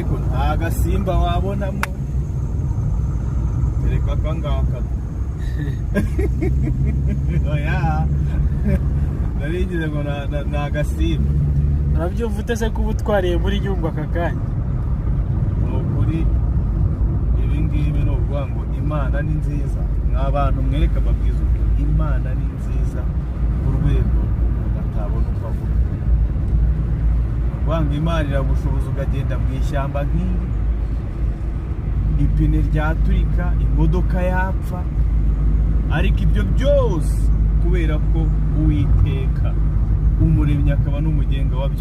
Ariko nta gasimba wabonamo, kereka aka ngaka. Oya, narigize ngo ni agasimba. Urabyumva ute se kuba utwariye muri Nyungwe aka kanya? Ni ukuri, ibi ngibi ni ukuvuga ngo Imana ni nziza. Mwa bantu, mwereke amabwiriza ukuri, Imana ni nziza ku rwego umuntu atabona uko avuga. Ni ukuvuga ngo Imana iragushoboza ukagenda mu ishyamba nk'iri, ipine ryaturika, imodoka yapfa, ariko ibyo byose kubera ko Uwiteka, Umuremyi akaba n'Umugenga wa byose.